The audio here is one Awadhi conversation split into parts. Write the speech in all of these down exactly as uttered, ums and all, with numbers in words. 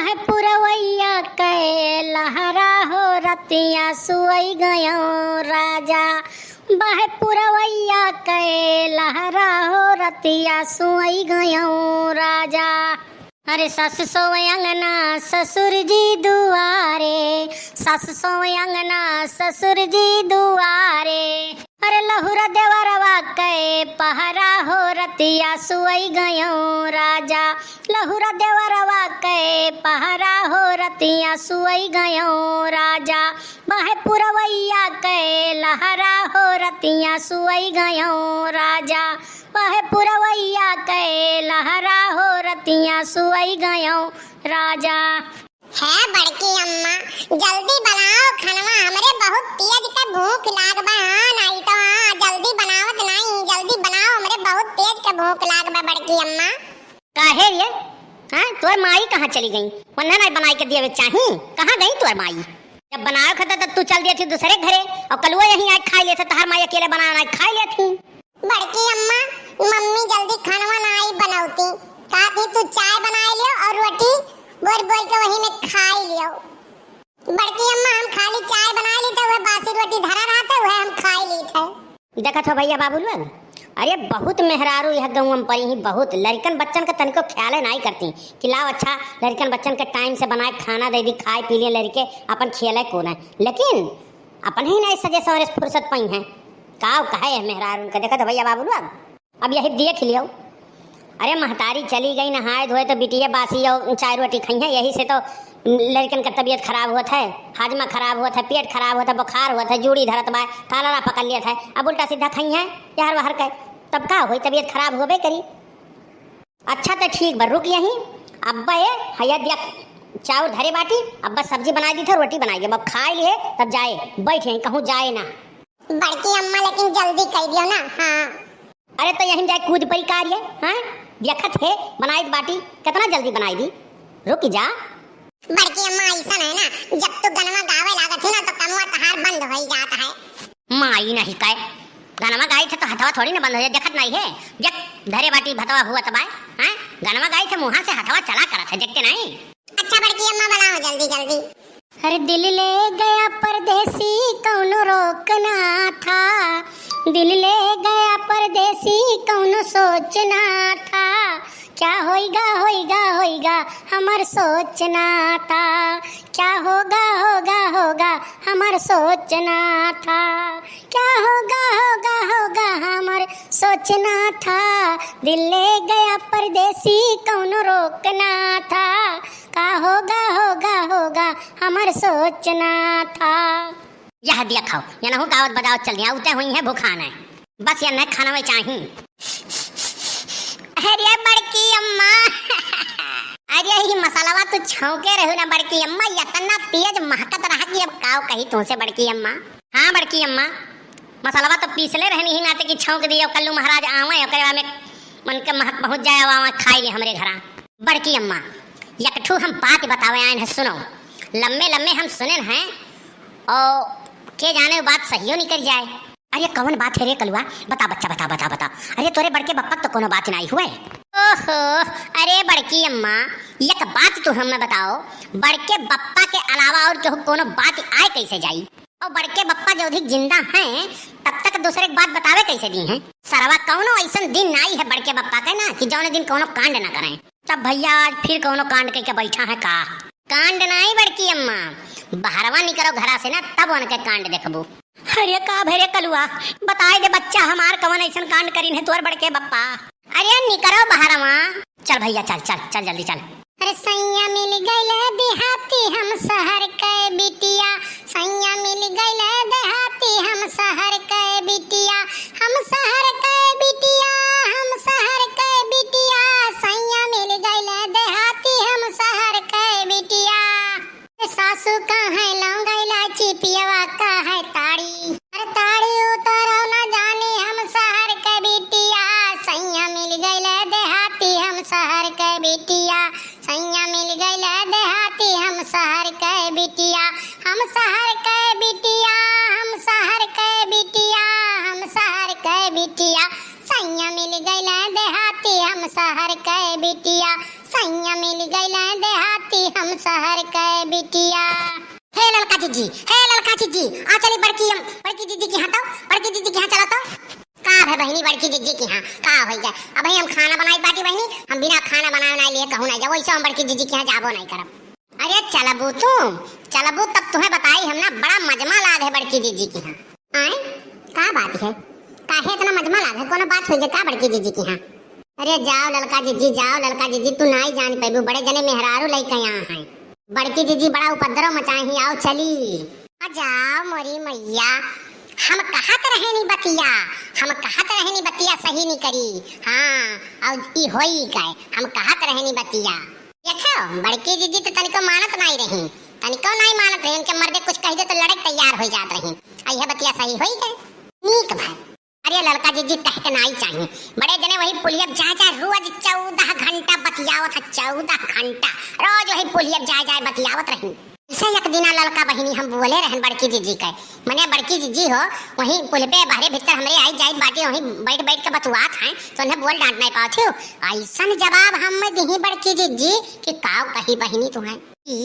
है पुरवैया के लहरा हो रतिया सुअई गयो राजा, बहे पुरवैया के लहरा हो रतिया सुअई गयो राजा। अरे सास सोवे अंगना ससुर जी दुआरे, सास सोवे अंगना ससुर जी दुआरे। अरे लहुरा देवरवा के पहरा हो रतिया सुअई गयो राजा, लहुरा देवरवा के पहरा हो रतिया सुअई गयो राजा, बहे पुरवैया के लहरा हो रतिया सुअई गयो राजा, बहे पुरवैया के लहरा हो रतिया सुअई गयो राजा। हे बड़की अम्मा, जल्दी बनाओ खनवा, हमरे बहुत तेज के भूख लाग बा। हाँ, नाहीं तो हाँ, जल्दी बनावत नाहीं, जल्दी बनाओ, हमरे बहुत तेज के भूख लाग बा बड़की अम्मा। काहे रे? हाँ, तोर माई कहाँ चली गई? वन्ना नाहीं बनाई के दियावे चाही, कहाँ गई तोर माई? जब बनावे खता तब तू चल दिया थी दूसरे घरे, और कलुआ यहीं आए खाई लेते, तहार माई अकेले बनाए बनाए खाई लेती। बड़की अम्मा, मम्मी जल्दी खानवा नाई बनौती, कहती तू चाय बनाए लियो और रोटी बोर बोर के वही में खाई लियो। बड़की अम्मा, हम खाली चाय बनाए ली तो वह बासी रोटी धरा रहा था, वह हम खाई ली थे। देखत हो भैया बाबू लोग, अरे बहुत मेहरारू यह गौवा में पड़ी ही, बहुत लड़िकन बच्चन का तनिको ख्याले नाई करती कि लाओ अच्छा लड़िकन बच्चन के टाइम से बनाए खाना दे दी, खाए पी लिए लड़िके अपन खेले कूदे, लेकिन अपन ही नाई सजे सवरे से फुर्सत पाई हैं। काव कहे है मेहरारू उनका, देखत हो भैया बाबू लोग। अब यही देख लियो, अरे महतारी चली गई नहाए धोए तो बिटिया बासी और चाय रोटी खइहें, यही से तो लड़िकन का तबीयत खराब होत है, हाजमा खराब होत है, पेट खराब होत है, बुखार होत है, जूड़ी धरत बा, कालरा पकड़ लियत है। अब उल्टा सीधा खइहें यार वहर के, तब का होई, तबीयत खराब होबे करी। अच्छा तो ठीक बा, रुक यहीं, अब्बा ये हया दिया चाउर धरे बाटी, अब्बा सब्जी बनाई दी थे, रोटी बनाई दी, अब खाए लिए तब जाए, बैठ यहीं, कहूँ जाए ना। बड़की अम्मा, लेकिन जल्दी कह दियो ना। हाँ। अरे तो यहीं जाए कूद परी का रे, हाँ? देखत है बनाई बाटी, कितना जल्दी बनाई दी, रुक जा। बड़की अम्मा, ऐसा है ना, जब तू गनवा गावे लागत है ना तो कमवा तहार बंद हो जात है। माई नहीं कहे, गनवा गाई थे तो हथवा थोड़ी ना बंद हो जाए, देखत नहीं है, देख धरे बाटी भतवा हुआ तबाय, हाँ? गनवा गाई थे मुँहा से हथवा चला करत है, देखते नहीं। अच्छा बड़की अम्मा, बनाओ जल्दी जल्दी। अरे दिल ले गया परदेसी, कौनो रोकना था, दिल ले गया परदेसी, कौनो सोचना था, क्या होइगा, होइगा, होइगा, हमर सोचना था, क्या होगा, होगा, होगा, हमर सोचना था, क्या होगा, होगा, होगा, हमर सोचना था, दिल ले गया परदेसी, कौनो रोकना था, का होगा, होगा, होगा, हमर सोचना था। यह देखो, यनहु गावत बजावत चल दिया, उते हुई है भुखान है। बस यन्ने खाना में चाही। अरे बड़की अम्मा, अरे ई मसालवा तू छौंके रहू ना बड़की अम्मा, इतना तेज महकत रहा कि अब काव कही तुमसे बड़की अम्मा। हाँ बड़की अम्मा, मसालवा तो पीसले रहनी ही नाते कि छौंक दियो, कल्लू महाराज आवे, ओकरे बाद में मन के महक पहुँच जाए, आवे खाई ले हमरे घरा। बड़की अम्मा, एक ठू हम बात बतावे आयन है, सुनो। लम्बे लम्बे हम सुनेन हैं, और के जाने वो बात सहियो निकल जाए। अरे कौन बात है रे कलुआ? बता बच्चा, बता, बता, बता। अरे तोरे बड़के बप्पा तो कोनो बात नाई हुए। ओहो, अरे बड़की अम्मा, एक बात तू हमें बताओ, बड़के बप्पा के अलावा और केहू कोनो बात आए कैसे जाई? और बड़के बप्पा जौधिक जिंदा हैं, तब तक दूसरे के बात बतावे कैसे दी हैं? सरवा कौनो ऐसन दिन नाई है बड़के बप्पा के ना कि जौने दिन कौनो कांड ना करें। तब भैया आज फिर कौनो कांड कइके बैठा है का? कांड नाई बड़की अम्मा, बहरवा निकरो घरा से ना, तब उनके कांड देखबू। अरे का भरे कलुआ, बताए दे बच्चा हमार कवन ऐसन कांड करीन है तोर बड़के बप्पा। अरे निकरो बहरवा। चल भैया चल, चल, चल जल्दी चल। अरे सैया मिल गइले देहाती हम शहर के बिटिया, सैया मिल गइले देहाती हम शहर के बिटिया, हम शहर के बिटिया, हम शहर के बिटिया, सैया मिल गइले देहाती हम शहर के बिटिया। सासू का है लौंगा इलायची, पियवा का है ताड़ी। अरे ताड़ी उतरो न जानी हम शहर के बिटिया, सैया मिल गइले देहाती हम शहर के बिटिया, सैया मिल गइले देहाती हम शहर के बिटिया, हम शहर के बिटिया, हम शहर के बिटिया, हम शहर के बिटिया, सैया मिल गइले देहाती हम शहर के बिटिया, सैया मिल गइले देहाती हम कै बिटिया। हे ललका जिज्जी, हे ललका जिज्जी, आ चली बड़की, हम बड़की जिज्जी के यहाँ तो, बड़की जिज्जी के यहाँ चला तो। का भे बहिनी, बड़की जिज्जी के यहाँ का होइ गए? अबहीं हम खाना बनाई बाटी बहिनी, हम बिना खाना बनाए ना लिए कहूँ ना जाओ, वैसे हम बड़की जिज्जी के यहाँ जाबो नहीं करब। अरे चलबू तू, चलबू तब तुहैं बताई हम ना, बड़ा मजमा लाग है बड़की जिज्जी के यहाँ। आए, का बात है? काहे इतना मजमा लाग है? कोनो बात होइ गए का बड़की जिज्जी के यहाँ? अरे जाओ ललका जिज्जी, जाओ ललका जिज्जी, तू नाई जान पैबू, बड़े जने मेहरारू लइके यहाँ हैं। बड़की जिज्जी बड़ा उपद्रव मचाए ही, आओ चली। आ जाओ मोरी मैया, हम कहत रहेनी बतिया, हम कहत रहेनी बतिया सही नहीं करी। हाँ, और ई होई गए, हम कहत रहेनी बतिया। देखो, बड़की जिज्जी तो तनिको मानत नाई रही, तनिको नाई मानत रही, उनके मर्दे कुछ कह दे तो लड़े के तैयार हो जात रही। आ यह बतिया सही होई गए, नीक भाई। अरे ललका जिज्जी, तहके नाई चाही। बड़े जने वही पुलिया जाए जाए रोज चौदह घंटा बतियावत है, चौदह घंटा रोज वही पुलिया जाए जाए बतियावत रही। इसे एक दिना ललका बहिनी हम बोले रहन बड़की जिज्जी के, मने बड़की जिज्जी हो, वहीं पुल पे बहरे भीतर हमरे आई जाई बाटी, वहीं बैठ बैठ के बतुआत हैं, तो उन्हें बोल डांट नहीं पावत हो। ऐसन जवाब हम दिही बड़की जिज्जी कि काव कही बहिनी तुम्हें,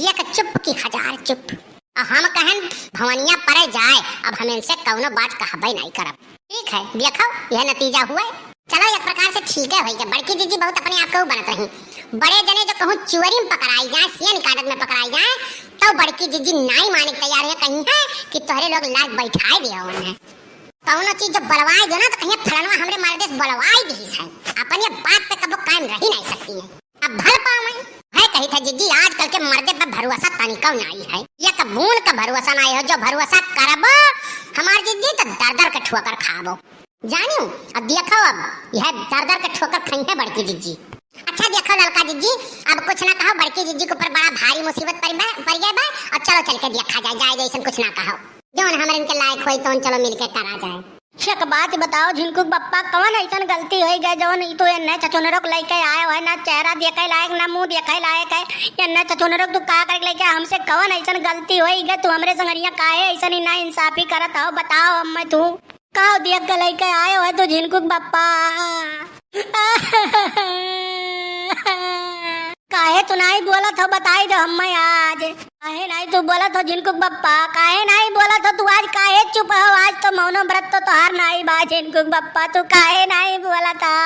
एक चुप की हजार चुप। अब हम कहन भवनिया परे जाए, अब हम इनसे कौनो बात कहबे नहीं करब। ठीक है, देखो यह नतीजा हुए। चलो एक प्रकार से ठीक है होई गए, बड़की जिज्जी बहुत अपने आप को बनत रही। बड़े जने जो कहूँ चोरी में पकड़ाई जाए, सियन काटत में पकड़ाई जाए, तो बड़की जिज्जी नाई माने के तैयार है, कहीं है कि तोहरे लोग लाग बैठाए दिया उन्हें। कौनो चीज जो बोलवाए दो ना तो कहीं फलनवा हमरे मर्दे से बोलवाए दी है, अपन ये बात पे कबो कायम रही नहीं सकती है। अब भल पावे। है कही था जिज्जी, आजकल के मर्दे पे भरोसा तनिको नाई है। एक बूंद का भरोसा नाई है, जो भरोसा करबो हमार जिज्जी तो दर दर के ठोकर खाबो। जानियो, अब देखो अब यह दर दर के ठोकर खई है बड़की जिज्जी। अच्छा देखो ललका जिज्जी, अब कुछ ना कहो, बड़की जिज्जी के ऊपर बड़ा भारी मुसीबत पड़ बा, पड़ गया बा, और चलो चल के देखा जाए, जाए जैसन कुछ ना कहो, जौन हमरे इनके लायक होई तौन चलो मिलके करा जाए। एक बात बताओ झिनकू के बप्पा, कवन ऐसन गलती होई गए जौन ई तू एन्ने छछुनरो के लइके आए हो, ना चेहरा देखे लायक, ना मुंह देखे लायक है, एन्ने छछुनरो के तू का करे के लइके, हमसे कवन ऐसन गलती होई गए, तू हमरे संगरिया काहे ऐसन ही ना इंसाफी करत हो, बताओ हमें तू। का देख के लइके आए हो तू झिनकू के बप्पा? काहे तू नाई बोलत हो बताई दो हमें आज। काहे नाई तू बोलत हो झिनकू के बप्पा? काहे नाई बोलत हो तू आज? काहे चुप हो? आज तो मौनो व्रत तो तोहार नाई बा झिनकू के बप्पा, तू काहे नाई बोलत हो?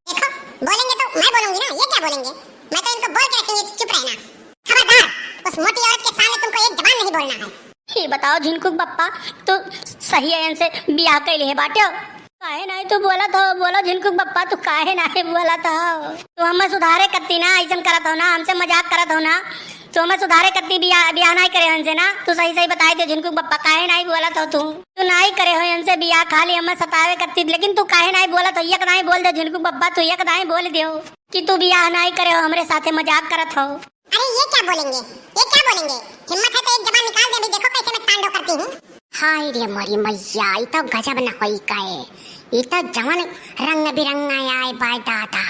देखो, बोलेंगे तो मैं बोलूंगी ना, ये क्या बोलेंगे? मैं तो इनको बोल के रखूंगी कि चुप रहना। खबरदार, उस मोटी औरत के सामने तुमको एक जबान नहीं बोलना है। ये बताओ झिनकू के बप्पा, तू सही है इनसे बियाह कैले है बाट्यो? काहे नाई तू बोलत हो? बोलो झिनकू के बप्पा, तू काहे नाई बोलत हो? तू हमें सुधारे कत्ती ना, ऐसन करत हो ना, हमसे मजाक करत हो ना, तू हमें सुधारे कत्ती बियाह, बियाह नाई करे हो इनसे ना, तू सही सही बताई दे झिनकू के बप्पा, काहे नाई बोलत हो तू? तू नाई करे हो इनसे बियाह, खाली हमें सतावे कत्ती, लेकिन तू काहे नाई बोलत हो? एक नाई बोल दे झिनकू के बप्पा, तू एक नाई बोल दे हो कि तू बियाह नाई करे हो, हमरे साथे मजाक करत हो। अरे ये क्या बोलेंगे, ये क्या बोलेंगे? हिम्मत है तो एक जबान निकाल दे, अभी देखो कैसे मैं तांडव करती हूँ। हाय रे मोरी मैया, ई तो गजब न होई काए। ई तो जवन रंग बिरंगा आए बाय दादा।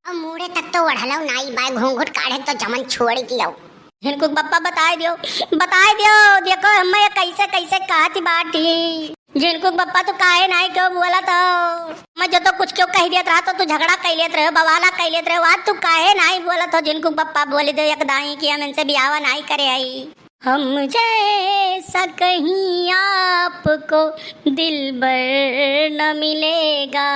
अब मूड़े तक तो ओढ़लो नाई बाय, घूंघट काढ़े तो जवन छोड़ दियो। झिनकू के बप्पा बताए दियो, बताए दियो, देखो हमें कैसे कैसे कहत बाटी। झिनकू के बप्पा, तू काहे नाई क्यों बोलत हो? मैं जो तो कुछ क्यों कह देत रहा, तो तू झगड़ा कर लेत रहे हो, बवाला कर लेत रहे हो। आज तू काहे नाई बोलत हो? झिनकू के बप्पा, बोल दे एक दाई कि हम इनसे बियाह नाई करे आई। हम जैसा कहीं आपको दिलबर न मिलेगा,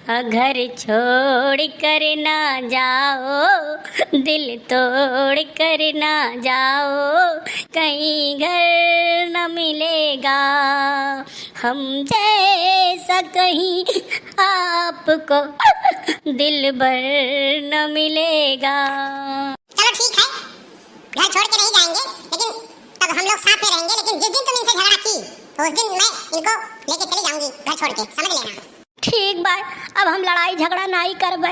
घर छोड़ कर ना जाओ, दिल तोड़ कर ना जाओ, कहीं घर न मिलेगा, हम जैसा कहीं आपको दिलबर न मिलेगा। चलो ठीक है, घर छोड़ के नहीं जाएंगे, लेकिन तब हम लोग साथ में रहेंगे, लेकिन जिस दिन तुम इनसे झगड़ा की, तो उस दिन मैं इनको लेके चली जाऊंगी घर छोड़ के, समझ लेना। ठीक बा, अब हम लड़ाई झगड़ा नाई करबे।